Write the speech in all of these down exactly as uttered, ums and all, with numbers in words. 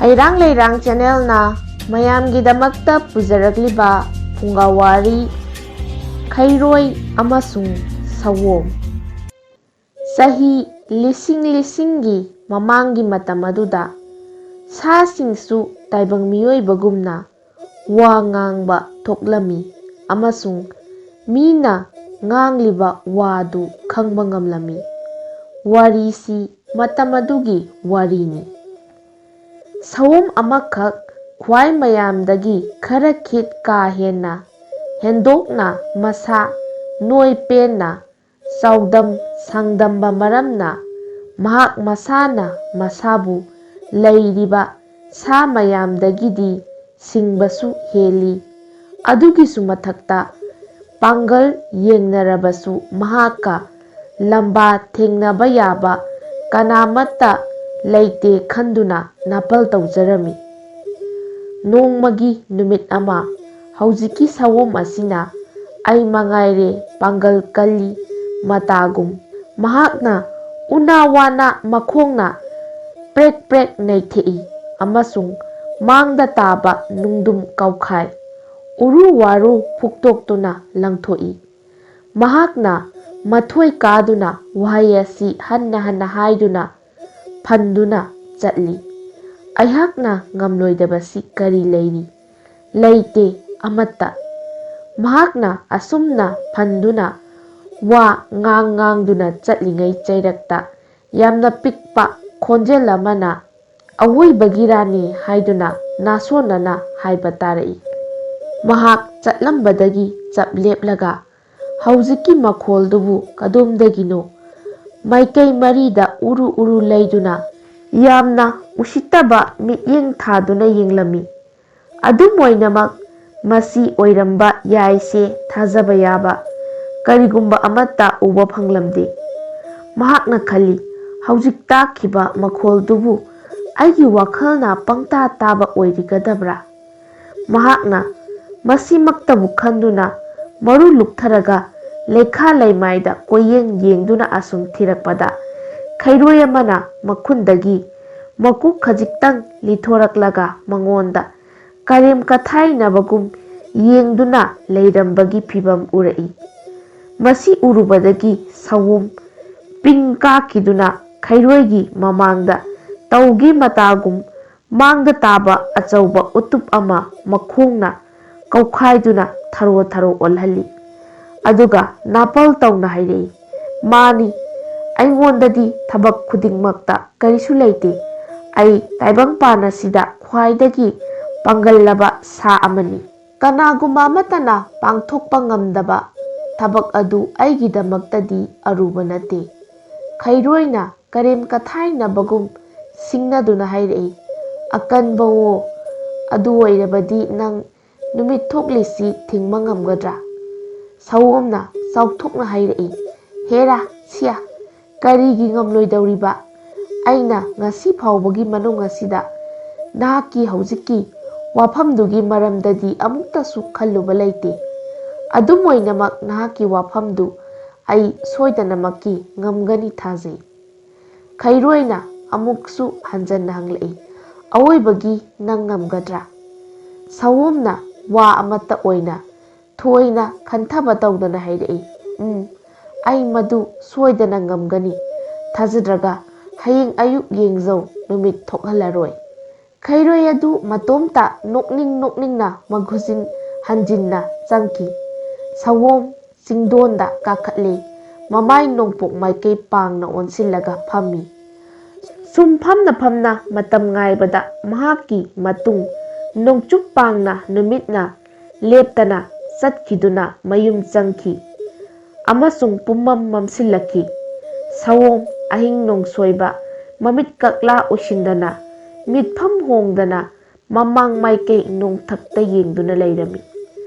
ꯍꯩꯔꯥꯡ ꯂꯩꯔꯥꯡ ꯆꯦꯅꯦꯜꯅ ꯃꯌꯥꯝꯒꯤꯗꯃꯛꯇ ꯄꯨꯖꯔꯛꯂꯤꯕ ꯐꯨꯡꯒꯥꯋꯥꯔꯤ, ꯈꯩꯔꯣꯏ ꯑꯃꯁꯨꯡ ꯁꯑꯣꯝ꯫ ꯆꯍꯤ ꯂꯤꯁꯤꯡ ꯂꯤꯁꯤꯡꯒꯤ ꯃꯃꯥꯡꯒꯤ ꯃꯇꯝ ꯑꯗꯨꯗ ꯁꯥꯁꯤꯡꯁꯨ ꯇꯥꯏꯕꯪ ꯃꯤꯑꯣꯏꯕꯒꯨꯝꯅ ꯋꯥ ꯉꯥꯡꯕ ꯊꯣꯛꯂꯝꯃꯤ ꯑꯃꯁꯨꯡ ꯃꯤꯅ ꯉꯥꯡꯂꯤꯕ ꯋꯥꯗꯨ ꯈꯪꯕ ꯉꯝꯂꯝꯃꯤ꯫ ꯋꯥꯔꯤꯁꯤ ꯃꯇꯝ ꯑꯗꯨꯒꯤ ꯋꯥꯔꯤꯅꯤ꯫ ꯁꯑꯣꯝ ꯑꯃꯈꯛ ꯈ꯭ꯋꯥꯏ ꯃꯌꯥꯝꯗꯒꯤ ꯈꯔ ꯈꯤꯠ ꯀꯥ ꯍꯦꯟꯅ ꯍꯦꯟꯗꯣꯛꯅ ꯃꯁꯥ ꯅꯣꯏ ꯄꯦꯟꯅ ꯆꯥꯎꯗꯝ ꯁꯥꯡꯗꯝꯕ ꯃꯔꯝꯅ ꯃꯍꯥꯛ ꯃꯁꯥꯅ ꯃꯁꯥꯕꯨ ꯂꯩꯔꯤꯕ ꯁꯥ ꯃꯌꯥꯝꯗꯒꯤꯗꯤ ꯁꯤꯡꯕꯁꯨ ꯍꯦꯜꯂꯤ꯫ ꯑꯗꯨꯒꯤꯁꯨ ꯃꯊꯛꯇ ꯄꯥꯡꯒꯜ ꯌꯦꯡꯅꯔꯕꯁꯨ ꯃꯍꯥꯛꯀ ꯂꯝꯕꯥ ꯊꯦꯡꯅꯕ ꯌꯥꯕ ꯀꯅꯥꯃꯠꯇ ꯂꯩꯇꯦ ꯈꯟꯗꯨꯅ ꯅꯥꯄꯜ ꯇꯧꯖꯔꯝꯃꯤ꯫ ꯅꯣꯡꯃꯒꯤ ꯅꯨꯃꯤꯠ ꯑꯃ ꯍꯧꯖꯤꯛꯀꯤ ꯁꯑꯣꯝ ꯑꯁꯤꯅ ꯑꯩ ꯃꯉꯥꯏꯔꯦ ꯄꯥꯡꯒꯜ ꯀꯜꯂꯤ ꯃꯇꯥꯒꯨꯝ ꯃꯍꯥꯛꯅ ꯎꯅꯥ ꯋꯥꯅ ꯃꯈꯣꯡꯅ ꯄ꯭ꯔꯦꯛ ꯄ꯭ꯔꯦꯛ ꯅꯩꯊꯦꯛꯏ ꯑꯃꯁꯨꯡ ꯃꯥꯡꯗ ꯇꯥꯕ ꯅꯨꯡꯗꯨꯝ ꯀꯥꯎꯈꯥꯏ, ꯎꯔꯨ ꯋꯥꯔꯨ ꯐꯨꯛꯇꯣꯛꯇꯨꯅ ꯂꯪꯊꯣꯛꯏ꯫ ꯃꯍꯥꯛꯅ ꯃꯊꯣꯏ ꯀꯥꯗꯨꯅ ꯋꯥꯍꯩ ꯑꯁꯤ ꯍꯟꯅ ꯍꯟꯅ ꯍꯥꯏꯗꯨꯅ ꯐꯟꯗꯨꯅ ꯆꯠꯂꯤ꯫ ꯑꯩꯍꯥꯛꯅ ꯉꯝꯂꯣꯏꯗꯕꯁꯤ ꯀꯔꯤ ꯂꯩꯔꯤ? ꯂꯩꯇꯦ ꯑꯃꯠꯇ꯫ ꯃꯍꯥꯛꯅ ꯑꯁꯨꯝꯅ ꯐꯟꯗꯨꯅ ꯋꯥ ꯉꯥꯡ ꯉꯥꯡꯗꯨꯅ ꯆꯠꯂꯤꯉꯩ ꯆꯩꯔꯛꯇ ꯌꯥꯝꯅ ꯄꯤꯛꯄ ꯈꯣꯟꯖꯦꯜ ꯑꯃꯅ ꯑꯋꯣꯏꯕꯒꯤꯔꯥꯅꯤ ꯍꯥꯏꯗꯨꯅ ꯅꯥꯁꯣꯟꯅꯅ ꯍꯥꯏꯕ ꯇꯥꯔꯛꯏ꯫ ꯃꯍꯥꯛ ꯆꯠꯂꯝꯕꯗꯒꯤ ꯆꯞ ꯂꯦꯞꯂꯒ ꯍꯧꯖꯤꯛꯀꯤ ꯃꯈꯣꯜꯗꯨꯕꯨ ꯀꯗꯣꯝꯗꯒꯤꯅꯣ ꯃꯥꯏꯀꯩ ꯃꯔꯤꯗ ꯎꯔꯨ ꯎꯔꯨ ꯂꯩꯗꯨꯅ ꯌꯥꯝꯅ ꯎꯁꯤꯠꯇꯕ ꯃꯤꯠꯌꯦꯡ ꯊꯥꯗꯨꯅ ꯌꯦꯡꯂꯝꯃꯤ꯫ ꯑꯗꯨꯝ ꯑꯣꯏꯅꯃꯛ ꯃꯁꯤ ꯑꯣꯏꯔꯝꯕ ꯌꯥꯏꯁꯦ ꯊꯥꯖꯕ ꯌꯥꯕ ꯀꯔꯤꯒꯨꯝꯕ ꯑꯃꯠꯇ ꯎꯕ ꯐꯪꯂꯝꯗꯦ꯫ ꯃꯍꯥꯛꯅ ꯈꯜꯂꯤ, "ꯍꯧꯖꯤꯛ ꯇꯥꯈꯤꯕ ꯃꯈꯣꯜꯗꯨꯕꯨ ꯑꯩꯒꯤ ꯋꯥꯈꯜꯅ ꯄꯪꯇꯥ ꯇꯥꯕ ꯑꯣꯏꯔꯤꯒꯗꯕ꯭ꯔꯥ?" ꯃꯍꯥꯛꯅ ꯃꯁꯤꯃꯛꯇꯕꯨ ꯈꯟꯗꯨꯅ ꯃꯔꯨ ꯂꯨꯛꯊꯔꯒ ꯂꯩꯈꯥ ꯂꯩꯃꯥꯏꯗ ꯀꯣꯏꯌꯦꯡ ꯌꯦꯡꯗꯨꯅ ꯑꯁꯨꯝ ꯊꯤꯔꯛꯄꯗ ꯈꯩꯔꯣꯏ ꯑꯃꯅ ꯃꯈꯨꯟꯗꯒꯤ ꯃꯀꯣꯛ ꯈꯖꯤꯛꯇꯪ ꯂꯤꯊꯣꯔꯛꯂꯒ ꯃꯉꯣꯟꯗ ꯀꯔꯦꯝ ꯀꯊꯥꯏꯅꯕꯒꯨꯝ ꯌꯦꯡꯗꯨꯅ ꯂꯩꯔꯝꯕꯒꯤ ꯐꯤꯚꯝ ꯎꯔꯛꯏ꯫ ꯃꯁꯤ ꯎꯔꯨꯕꯗꯒꯤ ꯁꯑꯣꯝ ꯄꯤꯡ ꯀꯥꯈꯤꯗꯨꯅ ꯈꯩꯔꯣꯏꯒꯤ ꯃꯃꯥꯡꯗ ꯇꯧꯒꯤ ꯃꯇꯥꯒꯨꯝ ꯃꯥꯡꯗ ꯇꯥꯕ ꯑꯆꯧꯕ ꯎꯇꯨꯞ ꯑꯃ ꯃꯈꯣꯡꯅ ꯀꯧꯈꯥꯏꯗꯨꯅ ꯊꯔꯣ ꯊꯔꯣ ꯑꯣꯜꯍꯜꯂꯤ꯫ ꯑꯗꯨꯒ ꯅꯥꯄꯜ ꯇꯧꯅ ꯍꯥꯏꯔꯛꯏ, "ꯃꯥꯅꯤ, ꯑꯩꯉꯣꯟꯗꯗꯤ ꯊꯕꯛ ꯈꯨꯗꯤꯡꯃꯛꯇ ꯀꯔꯤꯁꯨ ꯂꯩꯇꯦ꯫ ꯑꯩ ꯇꯥꯏꯕꯪꯄꯥꯟ ꯑꯁꯤꯗ ꯈ꯭ꯋꯥꯏꯗꯒꯤ ꯄꯥꯡꯒꯜꯂꯕ ꯁꯥ ꯑꯃꯅꯤ꯫ ꯀꯅꯥꯒꯨꯝꯕ ꯑꯃꯠꯇꯅ ꯄꯥꯡꯊꯣꯛꯄ ꯉꯝꯗꯕ ꯊꯕꯛ ꯑꯗꯨ ꯑꯩꯒꯤꯗꯃꯛꯇꯗꯤ ꯑꯔꯨꯕ ꯅꯠꯇꯦ꯫" ꯈꯩꯔꯣꯏꯅ ꯀꯔꯦꯝ ꯀꯊꯥꯏꯅꯕꯒꯨꯝ ꯁꯤꯡꯅꯗꯨꯅ ꯍꯥꯏꯔꯛꯏ, "ꯑꯀꯟꯕꯋꯣ, ꯑꯗꯨ ꯑꯣꯏꯔꯕꯗꯤ ꯅꯪ ꯅꯨꯃꯤꯠ ꯊꯣꯛꯂꯤꯁꯤ ꯊꯤꯡꯕ ꯉꯝꯒꯗ꯭ꯔꯥ?" ꯁꯑꯣꯝꯅ ꯆꯥꯎꯊꯣꯛꯅ ꯍꯥꯏꯔꯛꯏ, "ꯍꯦꯔꯥ, ꯁꯤꯌꯥ, ꯀꯔꯤꯒꯤ ꯉꯝꯂꯣꯏꯗꯧꯔꯤꯕ? ꯑꯩꯅ ꯉꯁꯤ ꯐꯥꯎꯕꯒꯤ ꯃꯅꯨꯡ ꯑꯁꯤꯗ ꯅꯍꯥꯛꯀꯤ ꯍꯧꯖꯤꯛꯀꯤ ꯋꯥꯐꯝꯗꯨꯒꯤ ꯃꯔꯝꯗꯗꯤ ꯑꯃꯨꯛꯇꯁꯨ ꯈꯜꯂꯨꯕ ꯂꯩꯇꯦ꯫ ꯑꯗꯨꯝ ꯑꯣꯏꯅꯃꯛ ꯅꯍꯥꯛꯀꯤ ꯋꯥꯐꯝꯗꯨ ꯑꯩ ꯁꯣꯏꯗꯅꯃꯛꯀꯤ ꯉꯝꯒꯅꯤ ꯊꯥꯖꯩ꯫" ꯈꯩꯔꯣꯏꯅ ꯑꯃꯨꯛꯁꯨ ꯍꯟꯖꯟꯅ ꯍꯪꯂꯛꯏ, "ꯑꯋꯣꯏꯕꯒꯤ ꯅꯪ ꯉꯝꯒꯗ꯭ꯔꯥ?" ꯁꯑꯣꯝꯅ ꯋꯥ ꯑꯃꯠꯇ ꯑꯣꯏꯅ ꯊꯣꯏꯅ ꯈꯟꯊꯕ ꯇꯧꯗꯅ ꯍꯥꯏꯔꯛꯏ, "ꯎꯝ, ꯑꯩ ꯃꯗꯨ ꯁꯣꯏꯗꯅ ꯉꯝꯒꯅꯤ꯫ ꯊꯥꯖꯗ꯭ꯔꯒ ꯍꯌꯦꯡ ꯑꯌꯨꯛ ꯌꯦꯡꯖꯧ, ꯅꯨꯃꯤꯠ ꯊꯣꯛꯍꯜꯂꯔꯣꯏ꯫" ꯈꯩꯔꯣꯏ ꯑꯗꯨ ꯃꯇꯣꯝꯇ ꯅꯣꯛꯅꯤꯡ ꯅꯣꯛꯅꯤꯡꯅ ꯃꯈꯨꯖꯤꯟ ꯍꯟꯖꯤꯟꯅ ꯆꯪꯈꯤ꯫ ꯁꯑꯣꯝ ꯆꯤꯡꯗꯣꯟꯗ ꯀꯥꯈꯠꯂꯦ꯫ ꯃꯃꯥꯏ ꯅꯣꯡꯄꯣꯛ ꯃꯥꯏꯀꯩ ꯄꯥꯡꯅ ꯑꯣꯟꯁꯤꯜꯂꯒ ꯐꯝꯃꯤ꯫ ꯁꯨꯝ ꯐꯝꯅ ꯐꯝꯅ ꯃꯇꯝ ꯉꯥꯏꯕꯗ ꯃꯍꯥꯛꯀꯤ ꯃꯇꯨꯡ ꯅꯣꯡꯆꯨꯞ ꯄꯥꯡꯅ ꯅꯨꯃꯤꯠꯅ ꯂꯦꯞꯇꯅ ꯆꯠꯈꯤꯗꯨꯅ ꯃꯌꯨꯝ ꯆꯪꯈꯤ ꯑꯃꯁꯨꯡ ꯄꯨꯝꯃꯝ ꯃꯝꯁꯤꯜꯂꯛꯈꯤ꯫ ꯁꯑꯣꯝ ꯑꯍꯤꯡ ꯅꯣꯡꯁꯣꯏꯕ ꯃꯃꯤꯠ ꯀꯛꯂꯥ ꯎꯏꯁꯤꯟꯗꯅ, ꯃꯤꯠꯐꯝ ꯍꯣꯡꯗꯅ ꯃꯃꯥꯡ ꯃꯥꯏꯀꯩ ꯅꯣꯡꯊꯛꯇ ꯌꯦꯡꯗꯨꯅ ꯂꯩꯔꯝꯃꯤ꯫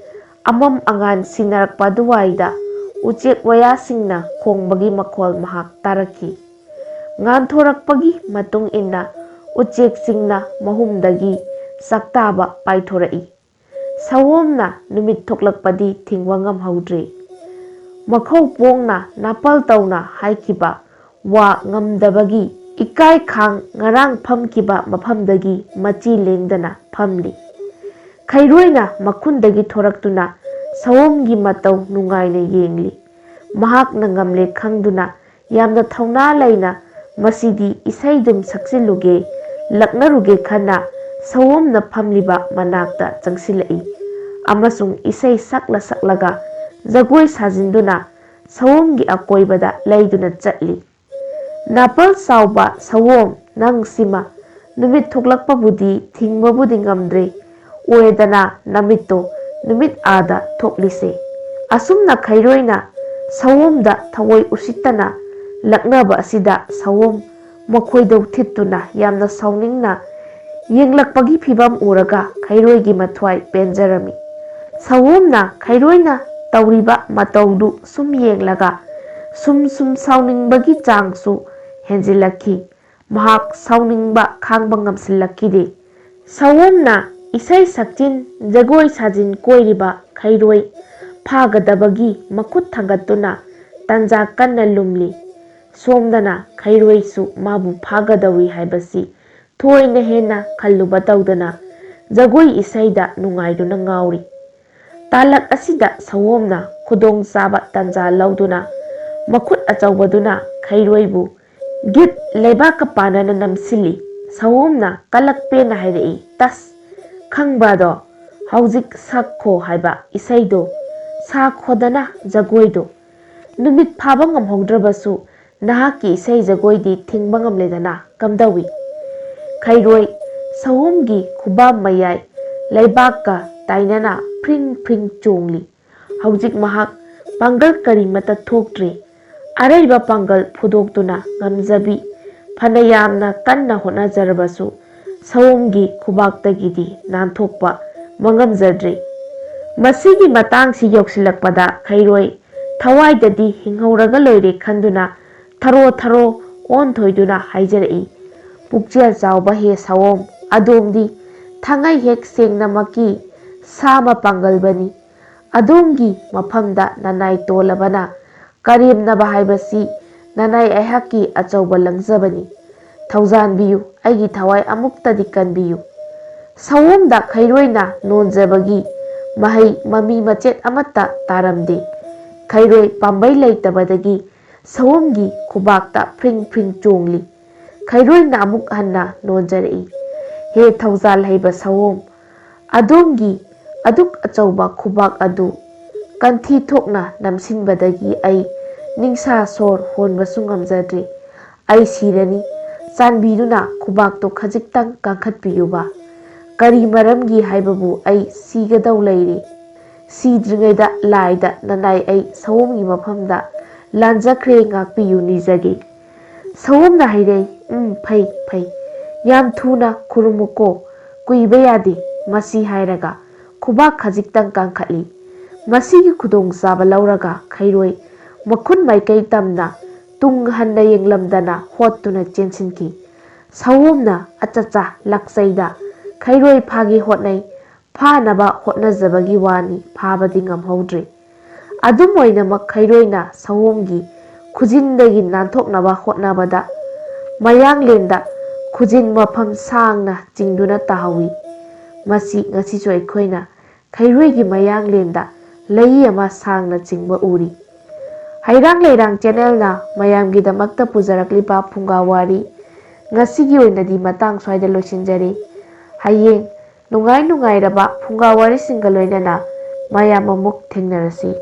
ꯑꯃꯝ ꯑꯉꯥꯟ ꯁꯤꯟꯅꯔꯛꯄ ꯑꯗꯨꯋꯥꯏꯗ ꯎꯆꯦꯛ ꯋꯥꯌꯥꯁꯤꯡꯅ ꯈꯣꯡꯕꯒꯤ ꯃꯈꯣꯜ ꯃꯍꯥꯛ ꯇꯥꯔꯛꯈꯤ꯫ ꯉꯥꯟꯊꯣꯔꯛꯄꯒꯤ ꯃꯇꯨꯡ ꯏꯟꯅ ꯎꯆꯦꯛꯁꯤꯡꯅ ꯃꯍꯨꯝꯗꯒꯤ ꯆꯥꯛꯇꯥꯕ ꯄꯥꯏꯊꯣꯔꯛꯏ꯫ ꯁꯑꯣꯝꯅ ꯅꯨꯃꯤꯠ ꯊꯣꯛꯂꯛꯄꯗꯤ ꯊꯤꯡꯕ ꯉꯝꯍꯧꯗ꯭ꯔꯦ꯫ ꯃꯈꯧ ꯄꯣꯡꯅ ꯅꯥꯄꯜ ꯇꯧꯅ ꯍꯥꯏꯈꯤꯕ ꯋꯥ ꯉꯝꯗꯕꯒꯤ ꯏꯀꯥꯏ ꯈꯥꯡ ꯉꯔꯥꯡ ꯐꯝꯈꯤꯕ ꯃꯐꯝꯗꯒꯤ ꯃꯆꯤ ꯂꯦꯡꯗꯅ ꯐꯝꯂꯤ꯫ ꯈꯩꯔꯣꯏꯅ ꯃꯈꯨꯟꯗꯒꯤ ꯊꯣꯔꯛꯇꯨꯅ ꯁꯑꯣꯝꯒꯤ ꯃꯇꯧ ꯅꯨꯡꯉꯥꯏꯅ ꯌꯦꯡꯂꯤ꯫ ꯃꯍꯥꯛꯅ ꯉꯝꯂꯦ ꯈꯪꯗꯨꯅ ꯌꯥꯝꯅ ꯊꯧꯅꯥ ꯂꯩꯅ "ꯃꯁꯤꯗꯤ ꯏꯁꯩꯗꯨꯝ ꯁꯛꯆꯤꯜꯂꯨꯒꯦ, ꯂꯛꯅꯔꯨꯒꯦ" ꯈꯟꯅ ꯁꯑꯣꯝꯅ ꯐꯝꯂꯤꯕ ꯃꯅꯥꯛꯇ ꯆꯪꯁꯤꯜꯂꯛꯏ ꯑꯃꯁꯨꯡ ꯏꯁꯩ ꯁꯛꯂ ꯁꯛꯂꯒ ꯖꯒꯣꯏ ꯁꯥꯖꯤꯟꯗꯨꯅ ꯁꯑꯣꯝꯒꯤ ꯑꯀꯣꯏꯕꯗ ꯂꯩꯗꯨꯅ ꯆꯠꯂꯤ꯫ "ꯅꯥꯄꯜ ꯆꯥꯎꯕ ꯁꯑꯣꯝ, ꯅꯪ ꯁꯤꯃ ꯅꯨꯃꯤꯠ ꯊꯣꯛꯂꯛꯄꯕꯨꯗꯤ ꯊꯤꯡꯕꯕꯨꯗꯤ ꯉꯝꯗ꯭ꯔꯦ, ꯎꯔꯦꯗꯅ ꯅꯃꯤꯠꯇꯣ ꯅꯨꯃꯤꯠ ꯑꯥꯗ ꯊꯣꯛꯂꯤꯁꯦ"꯫ ꯑꯁꯨꯝꯅ ꯈꯩꯔꯣꯏꯅ ꯁꯑꯣꯝꯗ ꯊꯑꯣꯏ ꯎꯁꯤꯠꯇꯅ ꯂꯛꯅꯕ ꯑꯁꯤꯗ ꯁꯑꯣꯝ ꯃꯈꯣꯏꯗꯧ ꯊꯤꯠꯇꯨꯅ ꯌꯥꯝꯅ ꯁꯥꯎꯅꯤꯡꯅ ꯌꯦꯡꯂꯛꯄꯒꯤ ꯐꯤꯚꯝ ꯎꯔꯒ ꯈꯩꯔꯣꯏꯒꯤ ꯃꯊ꯭ꯋꯥꯏ ꯄꯦꯟꯖꯔꯝꯃꯤ꯫ ꯁꯑꯣꯝꯅ ꯈꯩꯔꯣꯏꯅ ꯇꯧꯔꯤꯕ ꯃꯇꯧꯗꯨ ꯁꯨꯝ ꯌꯦꯡꯂꯒ ꯁꯨꯝ ꯁꯨꯝ ꯁꯥꯎꯅꯤꯡꯕꯒꯤ ꯆꯥꯡꯁꯨ ꯍꯦꯟꯖꯤꯜꯂꯛꯈꯤ꯫ ꯃꯍꯥꯛ ꯁꯥꯎꯅꯤꯡꯕ ꯈꯥꯡꯕ ꯉꯝꯁꯤꯜꯂꯛꯈꯤꯗꯦ꯫ ꯁꯑꯣꯝꯅ ꯏꯁꯩ ꯁꯛꯆꯤꯟ ꯖꯒꯣꯏ ꯁꯥꯖꯤꯟ ꯀꯣꯏꯔꯤꯕ ꯈꯩꯔꯣꯏ ꯐꯥꯒꯗꯕꯒꯤ ꯃꯈꯨꯠ ꯊꯥꯡꯒꯠꯇꯨꯅ ꯇꯟꯖꯥ ꯀꯟꯅ ꯂꯨꯝꯂꯤ꯫ ꯁꯣꯝꯗꯅ ꯈꯩꯔꯣꯏꯁꯨ ꯃꯥꯕꯨ ꯐꯥꯒꯗꯧꯔꯤ ꯍꯥꯏꯕꯁꯤ ꯊꯣꯏꯅ ꯍꯦꯟꯅ ꯈꯜꯂꯨꯕ ꯇꯧꯗꯅ ꯖꯒꯣꯏ ꯏꯁꯩꯗ ꯅꯨꯡꯉꯥꯏꯗꯨꯅ ꯉꯥꯎꯔꯤ꯫ ꯇꯥꯂꯛ ꯑꯁꯤꯗ ꯁꯑꯣꯝꯅ ꯈꯨꯗꯣꯡ ꯆꯥꯕ ꯇꯟꯖꯥ ꯂꯧꯗꯨꯅ ꯃꯈꯨꯠ ꯑꯆꯧꯕꯗꯨꯅ ꯈꯩꯔꯣꯏꯕꯨ ꯒꯤꯠ ꯂꯩꯕꯥꯛꯀ ꯄꯥꯟꯅꯅ ꯅꯝꯁꯤꯜꯂꯤ꯫ ꯁꯑꯣꯝꯅ ꯀꯂꯛ ꯄꯦꯟꯅ ꯍꯥꯏꯔꯛꯏ, "ꯇꯁ, ꯈꯪꯕ꯭ꯔꯥꯗꯣ? ꯍꯧꯖꯤꯛ ꯁꯛꯈꯣ ꯍꯥꯏꯕ ꯏꯁꯩꯗꯣ ꯁꯥꯈꯣꯗꯅ ꯖꯒꯣꯏꯗꯣ꯫ ꯅꯨꯃꯤꯠ ꯐꯥꯕ ꯉꯝꯍꯧꯗ꯭ꯔꯕꯁꯨ ꯅꯍꯥꯛꯀꯤ ꯏꯁꯩ ꯖꯒꯣꯏꯗꯤ ꯊꯤꯡꯕ ꯉꯝꯂꯦꯗꯅ, ꯀꯝꯗꯧꯏ?" ꯈꯩꯔꯣꯏ ꯁꯑꯣꯝꯒꯤ ꯈꯨꯕꯥꯝ ꯃꯌꯥꯏ ꯂꯩꯕꯥꯛꯀ ꯇꯥꯏꯅꯅ ꯐ꯭ꯔꯤꯡ ꯐ꯭ꯔꯤꯡ ꯆꯣꯡꯂꯤ꯫ ꯍꯧꯖꯤꯛ ꯃꯍꯥꯛ ꯄꯥꯡꯒꯜ ꯀꯔꯤꯃꯠꯇ ꯊꯣꯛꯇ꯭ꯔꯤ꯫ ꯑꯔꯩꯕ ꯄꯥꯡꯒꯜ ꯐꯨꯗꯣꯛꯇꯨꯅ ꯉꯝꯖꯕꯤ ꯐꯅ ꯌꯥꯝꯅ ꯀꯟꯅ ꯍꯣꯠꯅꯖꯔꯕꯁꯨ ꯁꯑꯣꯝꯒꯤ ꯈꯨꯕꯥꯛꯇꯒꯤꯗꯤ ꯅꯥꯟꯊꯣꯛꯄ ꯃꯉꯝꯖꯗ꯭ꯔꯤ꯫ ꯃꯁꯤꯒꯤ ꯃꯇꯥꯡꯁꯤ ꯌꯧꯁꯤꯜꯂꯛꯄꯗ ꯈꯩꯔꯣꯏ ꯊꯋꯥꯏꯗꯗꯤ ꯍꯤꯡꯍꯧꯔꯒ ꯂꯣꯏꯔꯦ ꯈꯟꯗꯨꯅ ꯊꯔꯣ ꯊꯔꯣ ꯑꯣꯟꯊꯣꯏꯗꯨꯅ ꯍꯥꯏꯖꯔꯛꯏ, "ꯄꯨꯛꯆꯦꯜ ꯆꯥꯎꯕ ꯍꯦ ꯁꯑꯣꯝ, ꯑꯗꯣꯝꯗꯤ ꯊꯥꯡꯉꯩ ꯍꯦꯛ ꯁꯦꯡꯅꯃꯛꯀꯤ ꯁꯥ ꯃꯄꯥꯡꯒꯜꯕꯅꯤ꯫ ꯑꯗꯣꯝꯒꯤ ꯃꯐꯝꯗ ꯅꯅꯥꯏ ꯇꯣꯜꯂꯕꯅ ꯀꯔꯦꯝꯅꯕ ꯍꯥꯏꯕꯁꯤ ꯅꯅꯥꯏ ꯑꯩꯍꯥꯛꯀꯤ ꯑꯆꯧꯕ ꯂꯪꯖꯕꯅꯤ꯫ ꯊꯧꯖꯥꯟꯕꯤꯌꯨ, ꯑꯩꯒꯤ ꯊꯋꯥꯏ ꯑꯃꯨꯛꯇꯗꯤ ꯀꯟꯕꯤꯌꯨ꯫ ꯁꯑꯣꯝꯗ ꯈꯩꯔꯣꯏꯅ ꯅꯣꯟꯖꯕꯒꯤ ꯃꯍꯩ ꯃꯃꯤ ꯃꯆꯦꯠ ꯑꯃꯠꯇ ꯇꯥꯔꯝꯗꯦ꯫ ꯈꯩꯔꯣꯏ ꯄꯥꯝꯕꯩ ꯂꯩꯇꯕꯗꯒꯤ ꯁꯑꯣꯝꯒꯤ ꯈꯨꯕꯥꯛꯇ ꯐ꯭ꯔꯤꯡ ꯐ꯭ꯔꯤꯡ ꯆꯣꯡꯂꯤ꯫ ꯈꯩꯔꯣꯏꯅ ꯑꯃꯨꯛ ꯍꯟꯅ ꯅꯣꯟꯖꯔꯛꯏ꯫ ꯍꯦ ꯊꯧꯖꯥꯜ ꯍꯩꯕ ꯁꯑꯣꯝ, ꯑꯗꯣꯝꯒꯤ ꯑꯗꯨꯛ ꯑꯆꯧꯕ ꯈꯨꯕꯥꯛ ꯑꯗꯨ ꯀꯟꯊꯤ ꯊꯣꯛꯅ ꯅꯝꯁꯤꯟꯕꯗꯒꯤ ꯑꯩ ꯅꯤꯡꯁꯥ ꯁꯣꯔ ꯍꯣꯟꯕꯁꯨ ꯉꯝꯖꯗ꯭ꯔꯦ꯫ ꯑꯩ ꯁꯤꯔꯅꯤ꯫ ꯆꯥꯟꯕꯤꯗꯨꯅ ꯈꯨꯕꯥꯛꯇꯨ ꯈꯖꯤꯛꯇꯪ ꯀꯟꯈꯠꯄꯤꯌꯨꯕ꯫ ꯀꯔꯤ ꯃꯔꯝꯒꯤ ꯍꯥꯏꯕꯕꯨ ꯑꯩ ꯁꯤꯒꯗꯧ ꯂꯩꯔꯦ꯫ ꯁꯤꯗ꯭ꯔꯤꯉꯩꯗ ꯂꯥꯏꯗ ꯅꯅꯥꯏ ꯑꯩ ꯁꯑꯣꯝꯒꯤ ꯃꯐꯝꯗ ꯂꯥꯟꯖꯈ꯭ꯔꯦ, ꯉꯥꯛꯄꯤꯌꯨ ꯅꯤꯖꯒꯦ꯫ ꯁꯑꯣꯝꯅ ꯍꯥꯏꯔꯩ, ꯎꯝ, ꯐꯩ, ꯐꯩ꯫ ꯌꯥꯝ ꯊꯨꯅ ꯈꯨꯔꯨꯝꯃꯨꯀꯣ, ꯀꯨꯏꯕ ꯌꯥꯗꯦ꯫ ꯃꯁꯤ ꯍꯥꯏꯔꯒ ꯈꯨꯕꯥꯛ ꯈꯖꯤꯛꯇꯪ ꯀꯟꯈꯠꯂꯤ꯫ ꯃꯁꯤꯒꯤ ꯈꯨꯗꯣꯡꯆꯥꯕ ꯂꯧꯔꯒ ꯈꯩꯔꯣꯏ ꯃꯈꯨꯟ ꯃꯥꯏꯀꯩ ꯇꯝꯅ ꯇꯨꯡ ꯍꯟꯅ ꯌꯦꯡꯂꯝꯗꯅ ꯍꯣꯠꯇꯨꯅ ꯆꯦꯟꯁꯤꯟꯈꯤ꯫ ꯁꯑꯣꯝꯅ ꯑꯆꯆꯥ ꯂꯥꯛꯆꯩꯗ ꯈꯩꯔꯣꯏ ꯐꯥꯒꯦ ꯍꯣꯠꯅꯩ꯫ ꯐꯥꯅꯕ ꯍꯣꯠꯅꯖꯕꯒꯤ ꯋꯥꯅꯤ, ꯐꯥꯕꯗꯤ ꯉꯝꯍꯧꯗ꯭ꯔꯦ꯫ ꯑꯗꯨꯝ ꯑꯣꯏꯅꯃꯛ ꯈꯩꯔꯣꯏꯅ ꯁꯑꯣꯝꯒꯤ ꯈꯨꯖꯤꯟꯗꯒꯤ ꯅꯥꯟꯊꯣꯛꯅꯕ ꯍꯣꯠꯅꯕꯗ ꯃꯌꯥꯡꯂꯦꯟꯗ ꯈꯨꯖꯤꯟ ꯃꯐꯝ ꯁꯥꯡꯅ ꯆꯤꯡꯗꯨꯅ ꯇꯥꯍꯧꯏ꯫ ꯃꯁꯤ ꯉꯁꯤꯁꯨ ꯑꯩꯈꯣꯏꯅ ꯈꯩꯔꯣꯏꯒꯤ ꯃꯌꯥꯡꯂꯦꯟꯗ ꯂꯩꯏ ꯑꯃ ꯁꯥꯡꯅ ꯆꯤꯡꯕ ꯎꯔꯤ꯫ ꯍꯩꯔꯥꯡ ꯂꯩꯔꯥꯡ ꯆꯦꯅꯦꯜꯅ ꯃꯌꯥꯝꯒꯤꯗꯃꯛꯇ ꯄꯨꯖꯔꯛꯂꯤꯕ ꯐꯨꯡꯒꯥ ꯋꯥꯔꯤ ꯉꯁꯤꯒꯤ ꯑꯣꯏꯅꯗꯤ ꯃꯇꯥꯡ ꯁ꯭ꯋꯥꯏꯗ ꯂꯣꯏꯁꯤꯟꯖꯔꯦ꯫ ꯍꯌꯦꯡ ꯅꯨꯡꯉꯥꯏ ꯅꯨꯡꯉꯥꯏꯔꯕ ꯐꯨꯡꯒꯥ ꯋꯥꯔꯤꯁꯤꯡꯒ ꯂꯣꯏꯅꯅ ꯃꯌꯥꯝ ꯑꯃꯨꯛ ꯊꯦꯡꯅꯔꯁꯤ꯫